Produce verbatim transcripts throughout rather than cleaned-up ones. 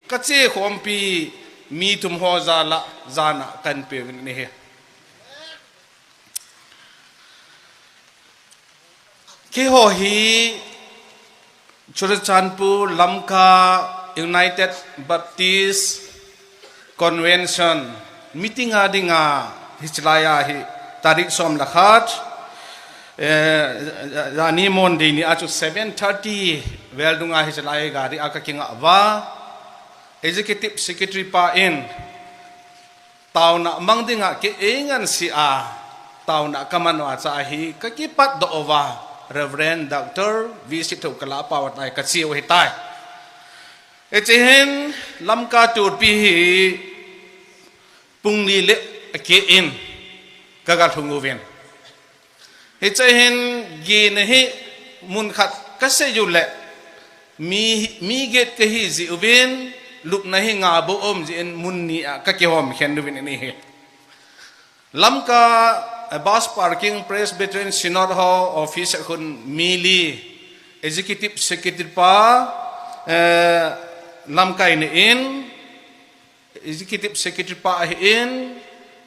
Kache khompi mi thum ho jal a jana kahin peuvin ahi. Keiho hi Churachandpur Lamka United Baptist Convention meeting a dinga hichelai a hi tarik som le khat, eh, jani Monday ni a chu seven thirty vel dunga hichelai gari a kakinga uva, Executive Secretary pa in taona mang dinga kei eingansea taona kaman uva chu ahi, kakipatdoh uva Reverend Doctor V. Sittho kalahpeh uva ahi, kacheu ahitai. Hiche hin Lamka turpi hi pung li le akeh in kagalhung uvin. Hiche hin gin ahi, mun khat kasei u le mi, mi get kahi jeh uvin, lupna hi nga bou um jeh in mun ni a kakihom khen uvin ahi. Lamka, eh, bus parking Presbyterian Synod ho office a khun mi li, Executive Secretary pa, eh, Lamkaina in, Executive Secretary pa ahin,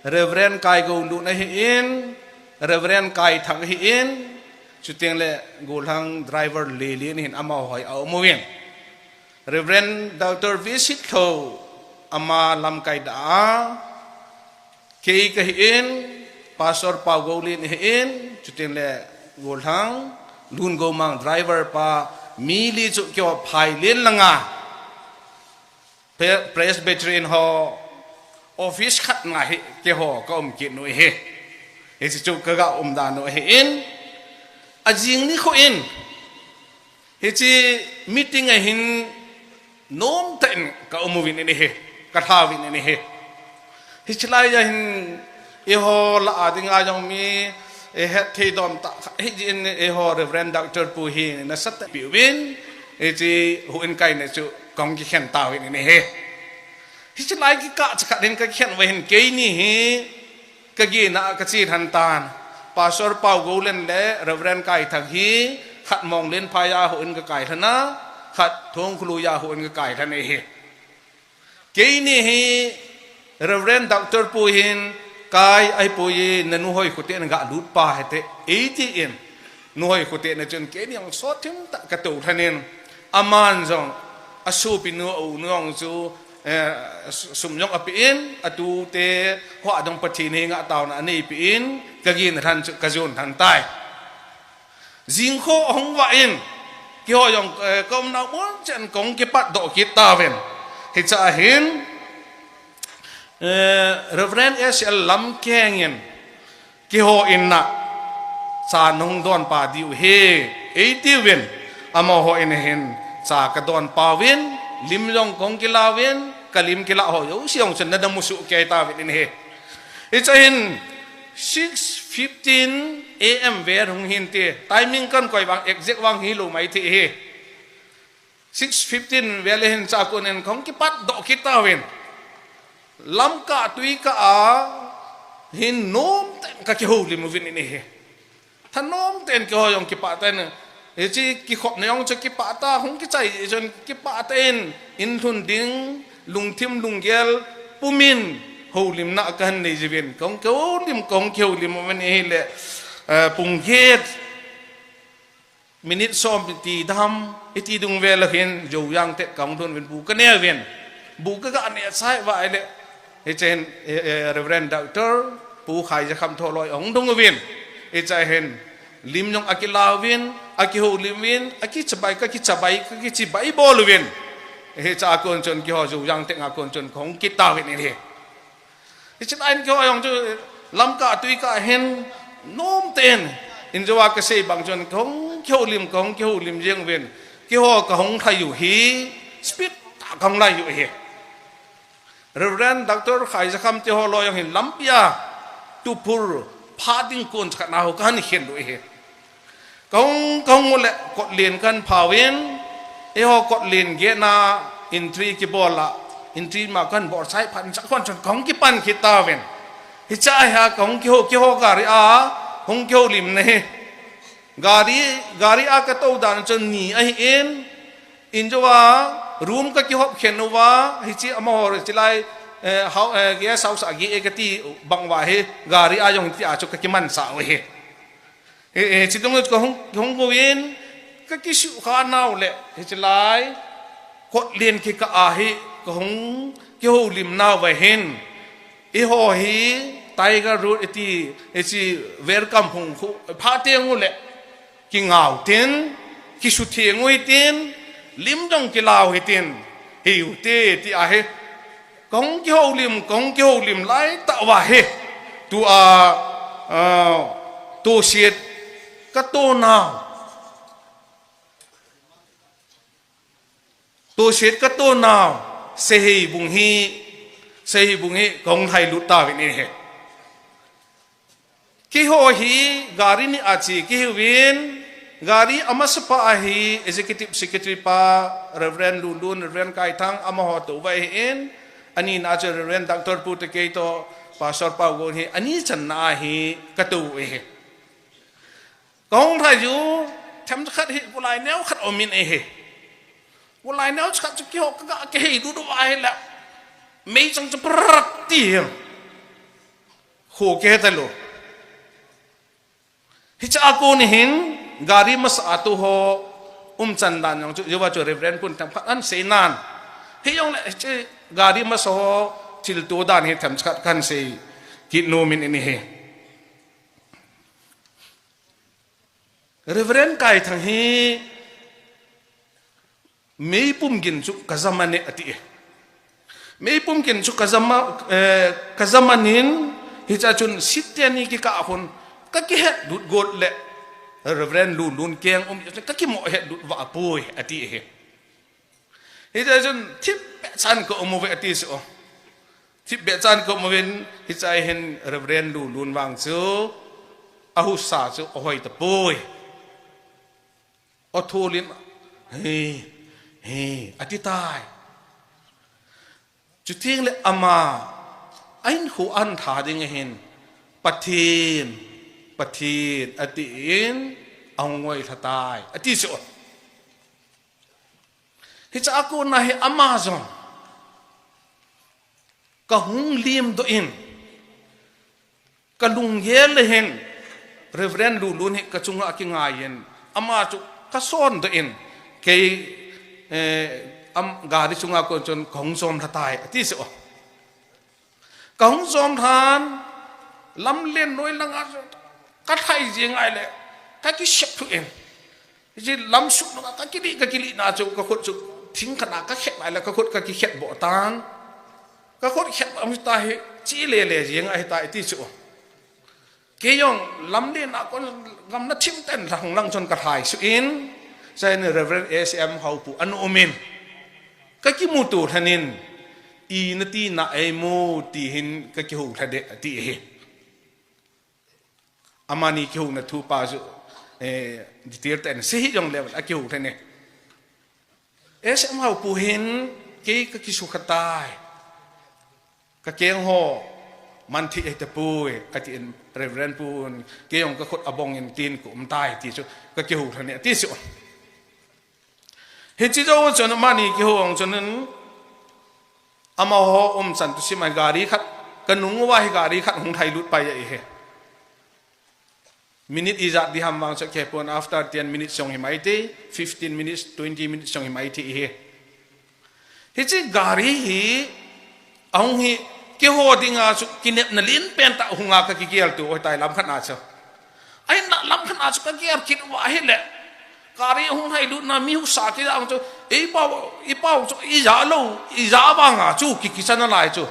Reverend Kaigoulun ahin, Reverend Kaithang ahin, chuteng le gollhang driver Lelen ahin, amaho hi aum uvin. Reverend Doctor V. Sittho ama Lamka a, kei kahin, Pastor Paugoulen ahin, chuteng le gollhang Lungoumang driver pa, mi li chu keiho phailen langa Pre-, Presbyterian ho office khat na hi keiho kaum kit u ahi. Hiche chu kaga umdan u ahin, ajing nikho in hiche meeting a hin nomtah in kaum uvin ahi, kalha uvin ahi. Hichelai a hin eiho lah a dinga jong mi, eh, hetthei dom tah khat ahi jeh in eiho Reverend Doctor pu hi nasatah in peuvin, hiche houin kaina chu kahung kikhen tauvin ahi. Hichelai kikah chakhat hin kakhen uva hin keini hi kagin a kache lhon tan. Pastor Paugoulen le Reverend Kaithang hi khat Monglenphai a houin kakai lhon a, khat Thongkhullui a houin kakai lhon ahi. Keini hi Reverend Doctor pu hin, Kai, ahipoi, nanu Hoikhote nagalut pa hite, eitin, nu Hoikhote na chun keini jong sotthim tah katou lhon in, aman jong asopinu, aunu jong chu, eh, sum jong apen, atute ho a jong Pathen henga taona aneipen, kagin lhon chu kajon lhon tai. Jingkho ahung vah in, keiho jong, eh, kaumnau mun chan kahung kipatdoh kit tauvin. Hiche a hin, eh, Reverend S L Lamkeng in, keiho in a cha nahung donpa diu ahi, eitiuvin, amaho in ahin cha kadonpa uvin, lim jong kahung kila uvin, kalim kila ho jouse jong chun nada musuh kei tauvin ahi. Hiche a hin six fifteen A M vel hung hinte, timing kahin koi vang, exact vang hilou maithei ahi. Six fifteen vel a hin cha kon in kahung kipatdoh kit tauvin. Lamkah tuikah a hin nomtah in kakihoulim uvin ahi. Thanom tah in keiho jong kipah tah in, hiche kikhopna jong chu kipah tah, hung kichai chun kipah tah in, in lhun ding, lungthim lunggel pumin houlimna kahin nei jiuvin. Kahung kihoulim, kahung kihoulim uvin ahile, eh, pung get minute som iti dam, iti dung vel a hin Joujang Tet kahung lhun uvin, bu kaneh uvin. Bu kaga neh chai uva ahile, hiche hin, eh, eh, Reverend Doctor Pu Khaijakham Tholoi ahung lhung uvin. Hiche a hin lim jong akila uvin, akihoulim uvin, akichabai, kakichabai, kakichibai bol uvin. Hiche a kon chun keiho Joujang Tet a kon chun kahung kit tauvin ahi. Hiche lai in keiho jong chu Lamkah tuikah hin nomtah in, injo a kasei bang chun kahung kihoulim, kahung kihoulim jeng uvin. Keiho kahung lhai u hi speed tah kahung lhai u ahi. Reverend Doctor Khaijakham Tholoi jong hin lampi a tuphur pha ding kon chakhat na ho kahin khen u ahi. Kahung, kahung u le kotlen kahin phauvin, eiho kotlen gate na entry kibol a, entry ma kahin bol chai phat in chakhuan chun kahung kipan kit tauvin. Hiche a hi kahung kihou, keiho gari a hung kihoulimna ahi. Gari, gari a katou dan chun ni ahin, injo a Room kakihop khen uva, hiche amaho chilai, eh, hou, eh, guest house a ge e kati bang uva hi, gari a jong hitia chu kakimansah u ahi. Eh, eh, chidong kahung, kahung uvin, kakisuhkhah nau le, hiche lai, kotlen kikah a hi, kahung, kihoulim nauva hin, eiho hi, Tiger Road iti, hiche welcome hung khu, pha teng u le, kingau tin, kisutheng u hitin, lim jong kilau hitin, hiu te, ti ahi. Kahung kihoulim, kahung kihoulim lai tah uva hi. Tua, ah, toset kato nau. Toset kato nau. Sehei bung hi, Sehei bung hi kahung lhailut tauvin ahi. Keiho hi gari ni a che kahiuvin, gari amasapa ahi Executive Secretary pa Reverend Lulun, Reverend Kaithang amaho touva ahin, anina chu Reverend Doctor Pu Takei toh Pastor Paugol hi ani channa a hi katou u ahi. Kahung lhai u, themcha khat hi golai neo khat aumin ahi. Golai neo khat chu keiho kaga kiheilut uva ahile, meichang chu prat ti hi. Kho kihei talou. Hiche a kon hin, gari masa a tou ho umchan dan jong chu, hiva chu Reverend pun themkhat ahin seinan. Hijongle hiche gari masa ho thilto dan hi themcha khat kahin sei kit nomin ahi. Reverend Kaithang hi meipum gin chu kajam e ati e. Meipum gin chu kajam, eh, kajam in, hichea chun Christian ni kikah a khun kakihetlut got le Reverend Lulun keng um kakimoh hetlut vah poi ati e. Hichea chun thipbeh chan kaum uve ati chu. Thipbeh chan kaum uvin, hichea hin Reverend Lulun vang chu ahusa chu ahoi tapoi. Athulin, "He, he," ati tai. Chuteng le ama, ahinkho ahin tha ding ahin, "Pathen, Pathen," atin, ahung ngoi lha tai, ati chu. Hichea kona hi ama jong kahung limdoh in, kalunggel le hin, Reverend Lulun hi kachunga kingai in, ama chu kasondoh in, kei, eh, am, gari chunga kon chun kahung jom lha tai, ati chu. Kahung jom lhan, lamlen noi langa chu kalhai jeng ahile, kakisep thu in. Hiche lamsut langa kakilih, kakilih na chu, kakhut chu, thing khat a kakhet ahile, kakhut kakikhet boh tan. Kakhut khet boh ta hi, chi lele jeng ahitai ti chu. Kei jong lamlen a kon gamna thim ten lang lang chun kalhai suh in, chuin Reverend S M Haopu ana um in, kakimuto lhon in, "Ina tina eimu?" ti hin kakihou lhon e, ati ahi. Amani kihouna thu pa chu, eh, detail ten sei hih jongle, akihou lhon e. S M Haopu hin, "Kei kakisukha tai. Kakeng ho man thei ahitapoi," atin Reverend pun, "Kei jong kakhut abong in tin kaum tai," ti chu, kakihou lhon e, ati chu. Hiche jou chun amani kihou jong chun, amaho umchan thusim a gari khat, kanung uva hi gari khat hung lhailut pai ahi. Minute ijat ding ham vang chu kihepon, after ten minutes jong hi maithei, fifteen minutes, twenty minutes jong hi maithei ahi. Hiche gari hi, ahung hi, keiho dinga chu kinepna lenpen tah hunga kakigel tu, ahitai lamkhat na chu. Ahinla lamkhat na chu kagel kit uva ahile, gari hung lhailut na mi husa kiti jong chu, eipao, eipao chu, ija lou, ija vanga chu, ki, kicha nalai chu.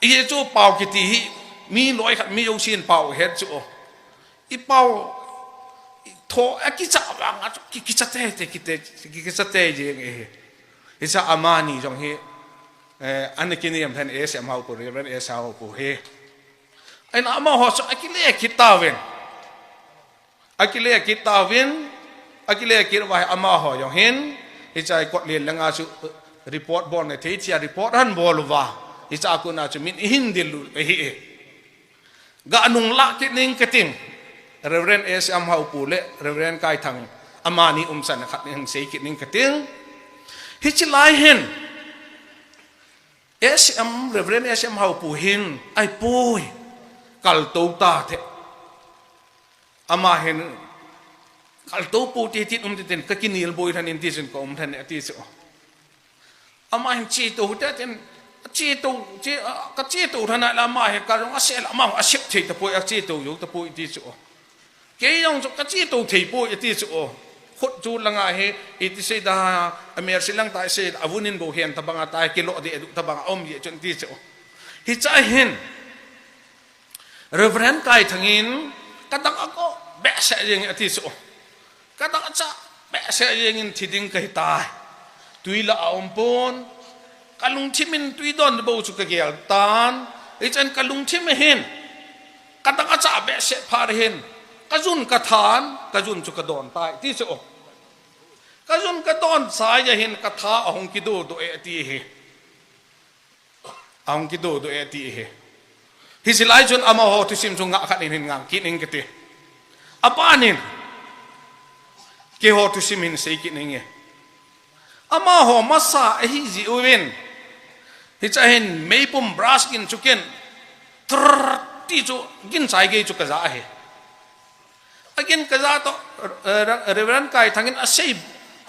Hiche chu pao kiti hi, mi loi khat, mi jousen pao het chu. Eipao, tho, akicha vanga chu, ki, kicha teitei, kite, ki, kicha tei jeng e. Hichea amani jong hi, eh, ana kinem lhon S M Haopu, Reverend S M Haopu hi. Ahinla amaho chu akile kit tauvin. Akile kit tauvin, akile kit uva hi amaho jong hin, hichea kotlen langa chu report bol na thei thei a report ahin bol uva. Hichea kona chu min ahin del lut ahi e. Ga nung lah kit ning kating. Reverend S M Haopu le Reverend Kaithang amani umchan khat ning sei kit ning kating. Hichi lai hin, S M, Reverend S M Haupu hin, ai pui, kaltou ta the. Ama hin, kaltou pu ti tin um ti tin, ka kinil boi than in ti sin ka um than ati so. Ama hin chi to te tin, chi to, chi, a, ka chi to than la ama he ka rong a se la ama a sep thei ta poi a chi to yo ta poi ti so. Kei jong chu ka chi to thei poi ati chu o. Khut chu langa hi, iti sei da, a mer si lang tai sei, a vunin bo hian ta banga tai, kilo de du ta banga om ye chun ti chu o. Hicha hin, Reverend Kaithang in, ka dang a ko, be se jeng ati chu o. Ka dang a cha, be se jeng in thi ding ka hi tai. Tui la a om pon, ka lungthim in tui don bo chu ka gel tan, hichan ka lungthim hin, ka dang a cha behseh phat hin, ka jun ka than, ka jun chu ka don tai, ti chu o. Ka jun ka don sai a hin ka tha a hung kido do e ti hi. A hung kido do e ti hi. Hichi lai chun amaho thusim chu nga khat in hin ngang kit ning ka ti. A panin, keiho thusim hin sei kit ning e. Amaho masa ahi ji uvin. Hicha hin meipum brush gin chu ken. Trrr ti chu gin chai gei chu ka ja ahi. A gin ka ja to, eh, Reverend Kaithang in a sei,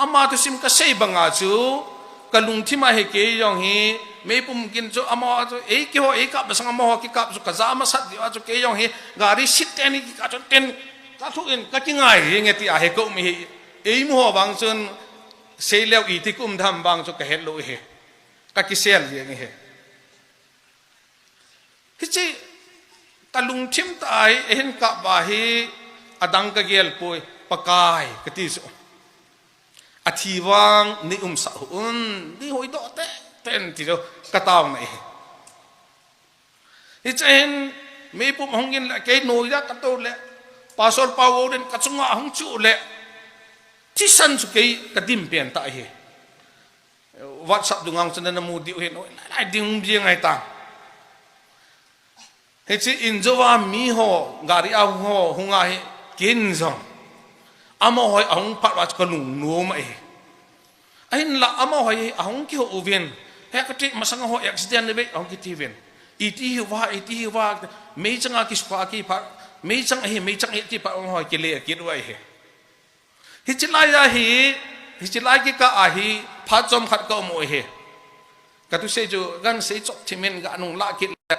ama thusim ka sei banga chu, ka lungthim a hi kei jong hi, meipum gin chu amaho chu, ei keiho, ei kap da sang amaho kikap chu ka ja masat ji a chu kei jong hi, gari sit te ni kikap chu ten, ka thu in ka kingai ring e ti a hi ko mi hi, ei mu ho bang chun, Sei leu iti kum tham vang chu ka het lou hi. Ka kisel jeng hi. Hichi ka lungthim tai, eihin kap va hi adang ka gel poi, Pakai ka ti chu. Athi vang nei umsah un, nei hoi doh tei tei in ti chu ka taona hi. Hicha hin meipum hung in le kei noiya ka to le, Pastor Pau Golden ka chunga hung chu le, thisan chu kei ka dim pen ta hi. WhatsApp dungang chu na mu diu hin, oi, lai, lai ding um jeng ahi ta. Hichi in jouva mi ho, gari a ho, hung ahi, kin jong. Amaho hi ahung phat va chu ka lungnom ahi. Ahinla amaho hi ahung kiho uvin. He ka ti masang ho accident le ve ahung kiti uvin. Iti hi va, iti hi va, meichang a kisukha kiphat, meichang ahi, meichang ahi ti phat amaho kile kit uva ahi. Hichi lai a hi, hichi lai kikah a hi, phat chom khat ka um u hi. Ka thusei chu, kan sei chop thim in ka nung la kit le.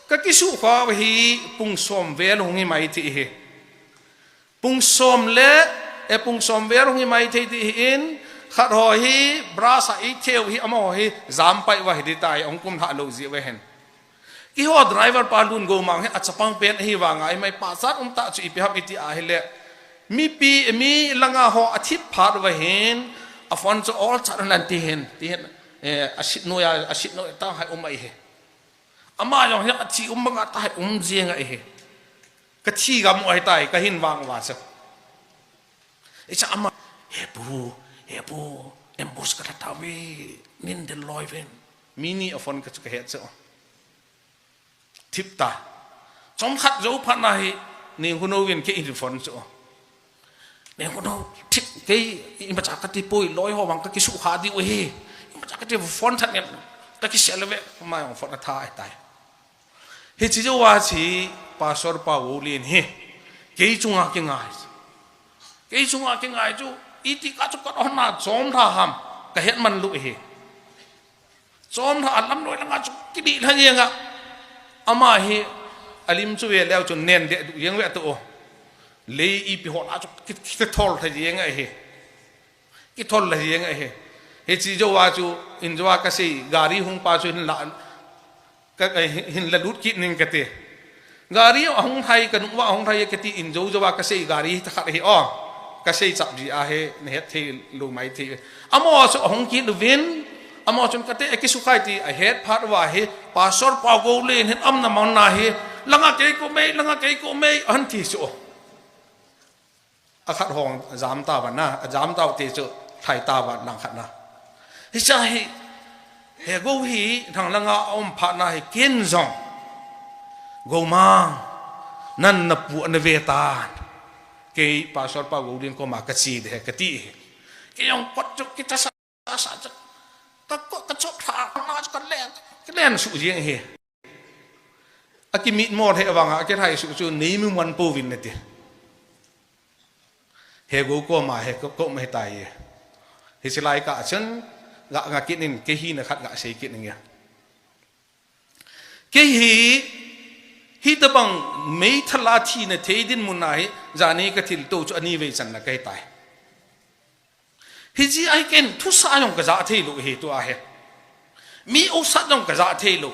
Ka kisukha hi, pung som vel hung hi mai thei hi. Pung som le, e pung som vel hung hi mai thei ti hi in, khat ho hi, brush a i theu hi, amaho hi, jam pai uva hi di tai, hung kum tha lou ji uva hin. Keiho driver pa Lungomang hi achapang pen ahi vanga, i mai pa chat um ta chu ipi ham iti ahile. Mipi, mi langa ho athip phat uva hin, a phone chu ol chat nan ti hin, ti hin, eh, a sit noiya, a sit noi tang hai um ahi. Ama jong hi athi um banga ta hai um jeng ahi. Ka thi gam u ahi tai, ka hin vang uva chu. Hicha ama, he pu, he pu, ambush ka la ta ve, nin del loi ven. Mi ni a phone ka chu ka het chu. Thip ta. Chom khat jou phat na hi, ni huno vin kei in phone chu. Ni huno, thip kei, imacha ka ti poi, loi ho vang ka kisukha diu hi. Imacha ka ti phone that ngen, ka kisel ve, ma jong phone a tha ahi tai. Hichi jouva chi Pastor Pau Golden hi. Kei chunga kingai. Kei chunga kingai chu, iti ka chu ka hon na chom tha ham, ka het man lou hi. Chom tha a lam noi langa chu kidi lha jeng a. Ama hi, alim chu ve leu chu nen de du jeng ve tu o. Lei ipi ho la chu ki, kithol tha jeng ahi. Kithol tha jeng ahi. Hichi jouva chu, in jouva ka sei, gari hung pa chu hin la, ka, eh, hin la lut kit ning ka ti. Gari ahung thai, ka nung uva ahung thai ka ti in jou jouva ka sei gari tha khat hi o. Ka sei chap ji ahi, na het thei lou mai thei. Amaho chu ahung kit uvin, amaho chun ka te, eh, kisukha e ti ahet phat uva hi, Pastor Pau Golden hin um na mang na hi, langa kei ko mei, langa kei ko mei, ahin ti chu o. A khat hong jam ta va na, a jam ta te chu thai ta va lang khat na. Hicha hi, he go hi, thang langa a um phat na hi kin jong. Go mang, nan na pu na ve tan. Kei Pastor Pau Golden koma ka chi de ka ti hi. Kei jong kot chu kita sa asa chu, ka ko, ka chop tha, na chu ka len, ka len suh jeng hi. Akimit mo he vanga, akithai suh chu nei mu man pouvin nati. He Gou koma he ko, ko ma he tai. Hiche lai kah chun, ga, ga kit in, kei hina khat ga sei kit in. Kei hi, hitabang meithal a thina thei dinmun a hi, jani ka thilto chu ani vei channa kahi tai. Hijeh a hi ken thusa jong ka ja thei lou hi tua hi. Mi osat jong ka ja thei lou.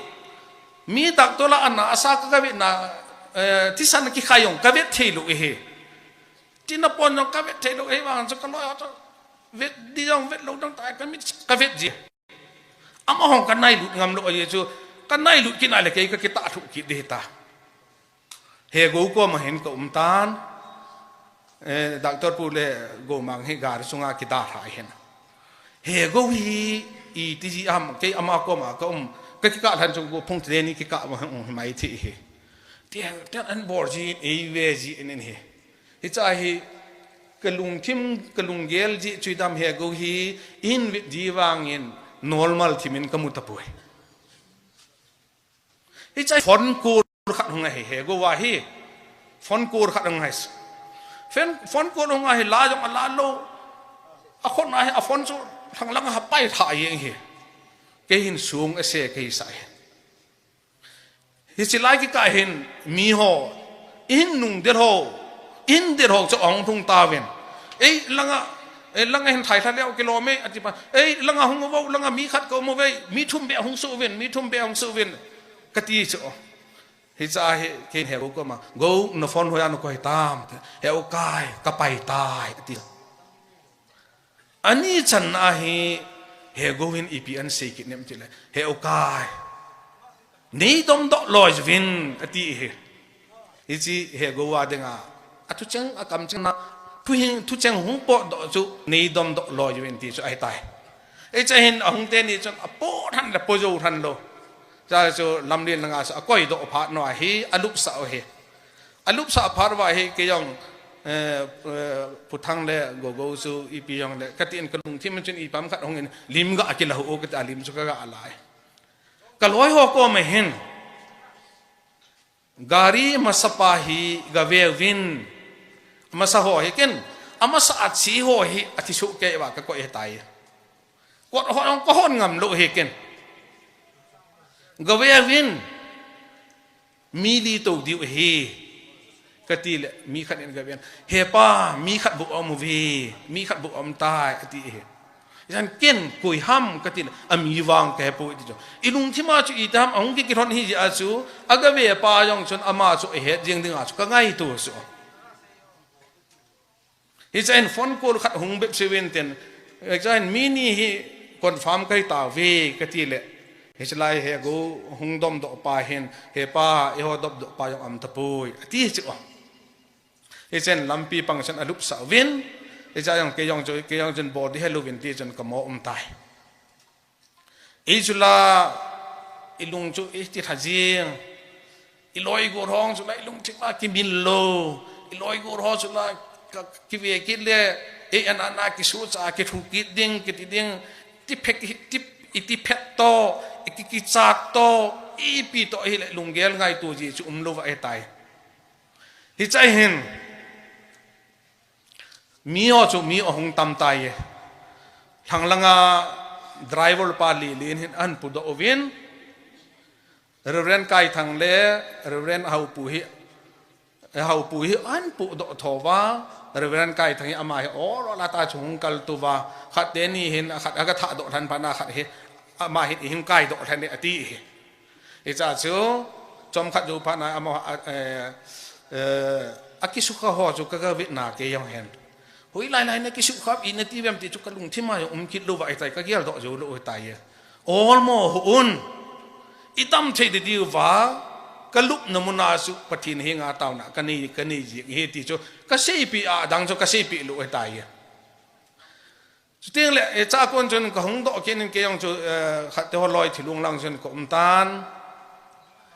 Mi doctor la ana asa ka, ka vet na, eh, thisan kikhai jong ka vet thei lou hi. Tina pon jong ka vet thei lou hi, vang chu ka loi a chu vet di jong vet lou dang tai ka mit ka vet ji. Amahon ka nailut ngam lou ahi chu, ka nailut kit na le kei ka kitah lhuh kit ding ta. He Gou koma hin ka um tan, eh, doctor pu le Goumang hi gari sunga kidalha ahin. He Gou hi iti ji ham, kei ama koma ka um, ka kikah lhan chu Gou phung thile ni kikah ma hung hi mai thi hi. Tiang, tiang an bol ji, ei ve ji in in hi. Hicha hi, ka lungthim, ka lunggel ji chu idam He Gou hi, in vet di vangin normal thimin ka mu tapoi. Hicha phone call khat hung ahi, He Gou a hi. Phone call khat hung ahi. Phone, phone call hung ahi, la jong ala lou. A khut na hi, a phone chu thang lang a pai tha jeng hi. Kei hin sung ase kei sa hi. Hiche lai kikah hin mi ho, i hin nung del ho, i hin del ho chu ahung lhung tauvin. Ei, langa, ei, langa hin thai lha leu kilom e, ati pa. Ei, langa hung uvo, langa mi khat ka um uve, mi thum beh hung suh uvin, mi thum beh hung suh uvin. Kati chu. Hicha hi, kei He Gou koma, Gou, na phone hoiya na koi tam. He u kai, ka pai tai, ati. Ani channa hi, He Gou hin ipi ahin sei kit nem tile, He u kai, nei domdoh loi uvin, ati hi. Hiche He Gou a dinga, a thucheng, a kamcheng na, thuhing, thucheng hung potdoh chu, nei domdoh loi uvin ti chu ahi tai. Hicha hin ahung teni chun, a po than le po jou than lou. Cha chu lamlen langa chu a koidoh phat nau hi, a lupsah u hi. A lupsah phat uva hi kei jong, eh, eh, Pu Thang le Gogou chu ipi jong le, ka tin ka lungthim chun ipi ham khat hung in lim ga kila u kati a lim chu ka ga lai. Ka loi ho koma hin, gari masa pa hi ga ve uvin, masa ho hi ken, a masa a chi ho hi a thi suh kei uva ka koi ahi tai. Kot ho jong ka hon ngam lou hi ken. Ga ve uvin, mi li tou diu ahi. Ka ti le, mi khat in ga ven. He pa, mi khat bou aum uve, mi khat bou aum tai, ati ahi. Ijat ken koi ham, ka ti le, a mi vang ka he poi ti chu. I lungthim a chu iti ham, ahung ki kilhon ahi jeh a chu, a ga ve pa jong chun ama chu a het jeng ding a chu, ka ngaito chu. Hicha hin phone call khat hung bep se uvin tin, hicha hin mi ni hi confirm ka hi tauve ka ti le, hiche lai He Gou hung domdoh pa hin, he pa, eiho domdoh pa jong aum tapoi, ati chu. Hichun lampi pang chun a lupsah uvin, hicha jong kei jong chu, kei jong chun bol di helou vin ti chun ka mo um tai. Ei chu la, i lung chu i ti lha jing. I loi gol ho chu la, i lungthim a kimil lou. I loi gol ho chu la, ka, ki ve kit le, ei ana na kisuhcha, kithu kit ding, kiti ding. Ti phet, ti, i ti phet to, i ki, kichat to, ipi to, ahile lunggel ngaito ji chu um lou va ahi tai. Hicha hin. Mi ho chu mi ahung tam tai e. Lhang langa driver pa li lin hin ahin pudoh uvin. Reverend Kaithang le Reverend Haopu hi, Haopu hi ahin pudoh tho uva. Reverend Kaithang hi ama hi ol ol a ta chu hung kal tou va. Khat teni hin, khat aga thah doh lhan phat na khat hi. Ama hin i hin kai doh lhan e ati hi. Hicha chu, chomkhat jou phat na ama, a, eh, eh, a kisukha ho chu ka, ka vet na kei jong hin. Hoilai lai na kisukha i na ti vem ti chu ka lungthim a jong um kit lou va ahi tai, ka gel doh jou lou ahi tai. Ol mo hih un. I tam thei di diu va, ka lupna mun a chu Pathen henga taona ka nei, ka nei jing ahi ti chu, ka seipeh a dang chu ka seipeh lou ahi tai. Chuteng le, eh, cha kon chun ka hung doh kit in kei jong chu, eh, khat te ho loi thilung lang chun ka um tan.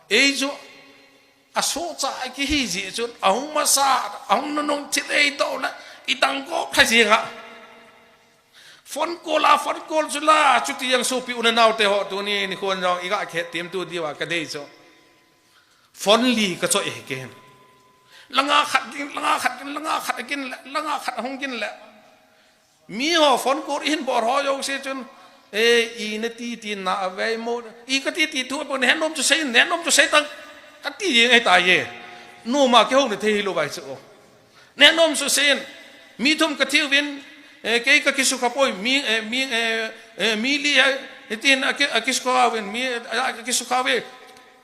Ei chu, a sohcha a kihi jeh chun, ahung masa, ahung nunung thil ei doh le, i dang kop lha jing a. Phone call a, phone call chu la, chuti jeng sopi u le nao te ho, tuni nikho jong iga kihet tem tu diu a kadei chu. Phone li kachoi e kei hin. Langa khat gin, langa khat gin, langa khat gin le, langa khat hung gin le. Mi ho phone call ihin bol ho jouse chun, "E, i nati ti na avei mo, i kati ti thu pon, nenom chu sei, nenom chu sei tang," kati jeng ahitai e. Noma kihou na thei hilou vai chu. Nenom chu sei in, mi thum kathi uvin, e, kei kakisukha poi, mi, e, mi, e, e, mi li hai, hitin aki, akisukha uvin, mi, a, akisukha uve,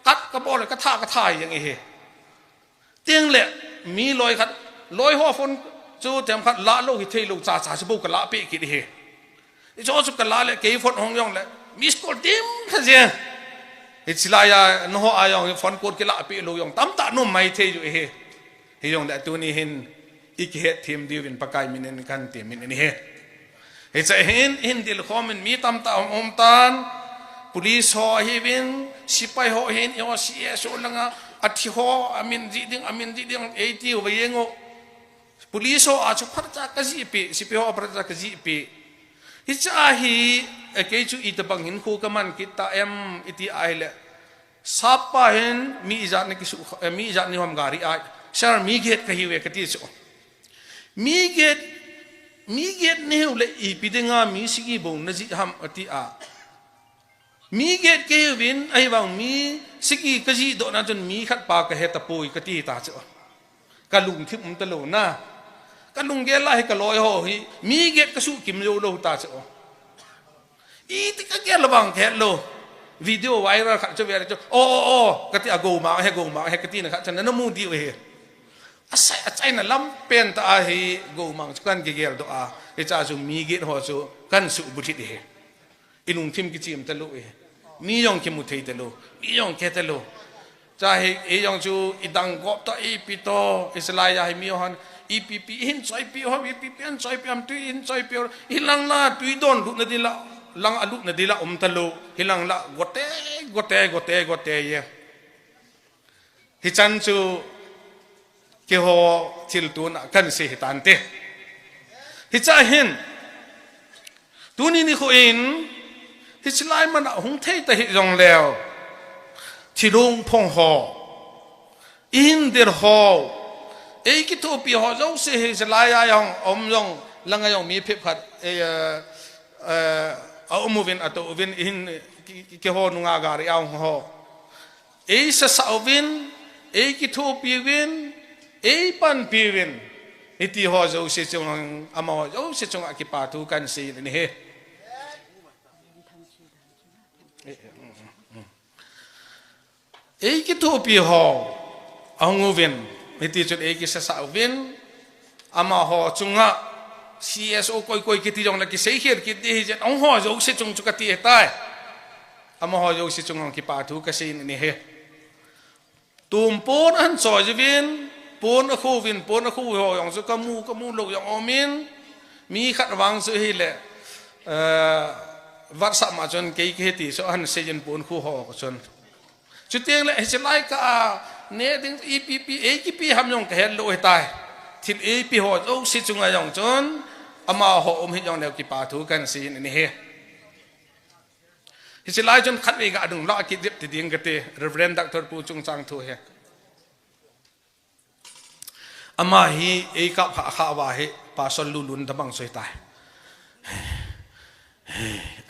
kat kabol, katha, katha jeng e he. Teng le, mi loi khat, loi ho phone chu themkhat la lou hithei lou cha cha chu bou kala peh kit e he. Hichu chu kala le, kei phone hung jong le, miss call dim tha jeng. Hiche lai a, nangho a jong phone call kila peh lou jong tamtah nom mai thei u ahi. Hijong le tuni hin, ikihet them diuvin Pakai min in kahin temin ahi. Hiche hin, hin dil khom in mi tamtah um, um tan. Police ho ahiuvin, sepai ho ahin, eiho C S O langa, athi ho, amin jih ding, amin jih ding, eiti uva jeng u. Police ho a chu phatcha kajih pi, sepai ho a phatcha kajih pi. Hiche a hi, e, kei chu itobang hinkho kaman kit ta em, iti ahile. Sap pa hin mi ijat nakisu, eh, mi ijat nahim gari a, "Sir, mi get kahiuve," kati chu. "Mi get, mi get nahiu le ipi dinga mi sagi bou najih ham," ati a. "Mi get kahiuvin, ahivang mi sagi kajih doh na chun mi khat pa kahe tapoi," kati ta chu. Kalungthim um talou na. Kalunggel a hi kaloi ho hi, mi get kasuh kim jou lou ta chu. Iti kagel vang kahet lou. Video viral khat chu ve le chu. "O, o, o," kati a, "Goumang ahi, Goumang ahi," kati na khat chu nana mu diu ahi. Asai, achaina lam pen tah a hi Goumang chu kahin kigel doh a. Hiche a chu mi get ho chu kahin subulhit ahi. Ilungthim kichim talou ahi. Mi jong kimu thei talou. Mi jong kihe talou. Cha hi, eijong chu idang gop to, ipi to, hiche lai a hi mi hon, ipi pi, ihin choipi ho, ipi pi, ihin choipi ham, tui ihin choipi ho, hilang la, tui don lutna ding la, lang a lutna ding la um talou, hilang la, gote, gote, gote, gote e. Hichan chu, keiho thiltuna kahin sei hitante. Hiche a hin, tuni nikho in, hiche lai man a hung thei ta hijong leu, thilung phong ho, ihin dil ho, eikithopi ho jouse hiche lai a jong, um jong, langa jong mi phep khat, e, e, e, aum uvin, atou uvin, ihin, ki, ki, keiho nunga gari a hung ho. Eisasa uvin, eikithopi uvin, eipanpi uvin, hiti ho jouse chunga, amaho jouse chunga kipa thu kahin sei in ahi. Eikithopi ho, ahung uvin, hiti chun eikisasa uvin, amaho chunga, C S O koi koi kiti jong le kisei khel kit ding ahi jeh in, ahung ho jouse chung chu kati ahitai. Amaho jouse chunga kipa thu kasei in ahi. Tum pon ahin choi jiuvin, pon akhu uvin, pon akhu ho jong chu kamu, kamu lou jong aumin, mi khat vang chu hile, eh, WhatsApp ma chun kei kahi ti chu ahin sei jin pon khu ho chun. Chuteng le hiche lai kah a, ne ding ipi pi, eikipi ham jong kahet lou ahitai. Thil eipi ho jouse chunga jong chun, amaho um hijong leu kipa thu kahin sei in ahi. Hiche lai chun khatvei ga adung la kit jep ti ding kati, Reverend Doctor Pu Chungchang thu hi. Ama hi eikap kha kha uva hi, Pastor Lulun tabang chu ahitai.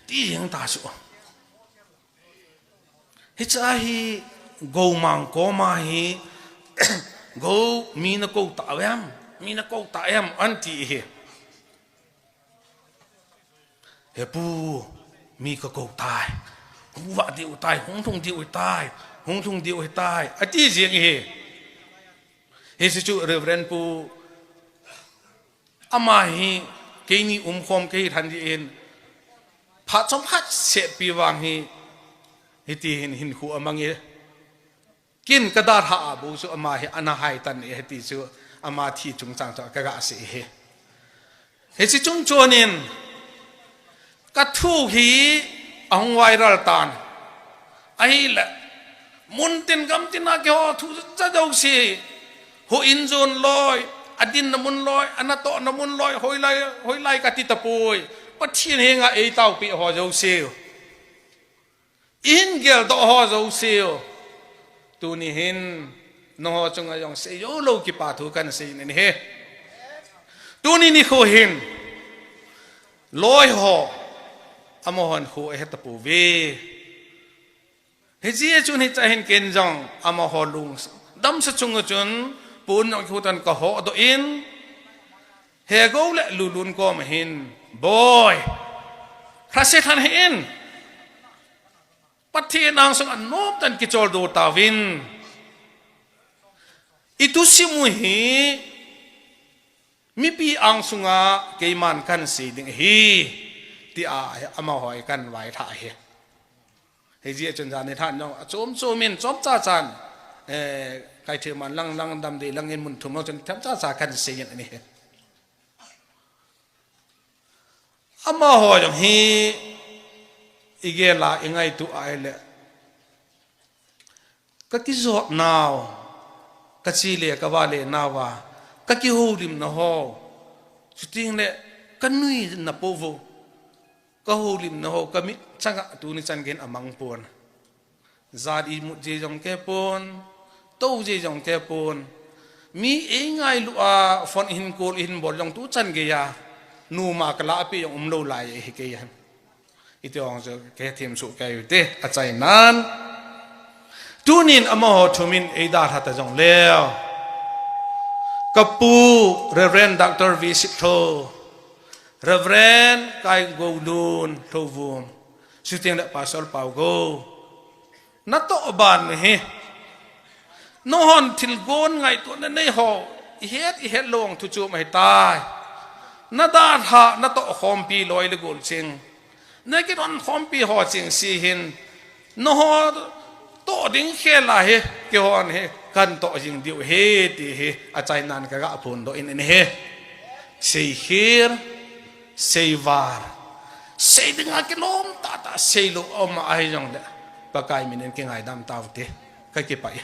Ti jeng ta chu. Hiche a hi Goumang koma hi, Gou mi nakou tauve em, mi nakou tauve em, ahin ti ahi. He pu, mi kakou tai. Hung vah diu tai, hung lhung diu tai, hung lhung diu tai. Ati jeng ahi. Hiche chu Reverend Pu, ama hi keini umkhom kahi lhan jeh in, phat chomkhat setpi vang hi, hiti hin hinkho amang e. Kin kadalhah a bou chu ama hi ana hai tan e ti chu ama thi chungchang chu kaga sei e. Hiche chung chon in kathu hi ahung viral tan. Ahile mun tin gam tin a keiho thu cha jouse. Houin jon loi, adinna mun loi, anatohna mun loi, hoilai, hoilai kati tapoi. Pathen henga eitaopi ho jouse u, ihin geldoh ho jouse u, tuni hin nangho chunga jong seijou lou kipa thu kahin sei in ahi. Tuni nikho hin loi ho, amahon kho ahetapouve. Hijeh chun hiche hin ken jong amaho lungdamsa chunga chun pon jong kihutan kahodoh in, Hegou le Lulun koma hin, Boi, lhase lhon hih in, Pathen angsunga nomtah in kicholdo tauvin, ithusim u hi mipi angsunga keiman kahin sei ding ahi, tia amaho hi kahin vailhah ahi. Hijeh chun janhi lhan jong achom chom in chomcha chan, eh, Kaithelmanlang, Langdamdei lang in mun thum lang chun themcha cha kahin sei in ahi. Amaho jong hi igel a ingaito a ahile, kakijot nau, kache le kavale nauva, kakihoulimna ho, chutengle kanuina pou vo, kahoulimna ho, kamit changa tuni chan geiyin amang pon. Jat imut jeh jong kei pon, tou jeh jong kei pon. Mi eingailu a phone ihin call ihin bol jong tuchan geiya numa kalahpeh jong umlou lai ahi keiya. Iti jong chu kahethem soh kei u hite, achainan. Tunin amaho thumin eidalha ta jongleu, kapu Reverend Doctor V Sitlhou, Reverend Kaigoulun Lhouvum, chutengle Pastor Paugou, natoh ban u hi, nanghon thilgon ngaito nanei ho ihet ihet lou thuchom ahitai. Nadalhah natoh khompi loi le gol cheng, nakidon khompi ho chengse hin, nangho toh ding khel a hi keihon hi kahin toh jing diu ahi ti hi achainan kaga phondoh in ahi. Seikhel, seival, sei dinga kilom tahtah seilou aum ahijongle, Pakai minin kingaidam taute, kakipah e.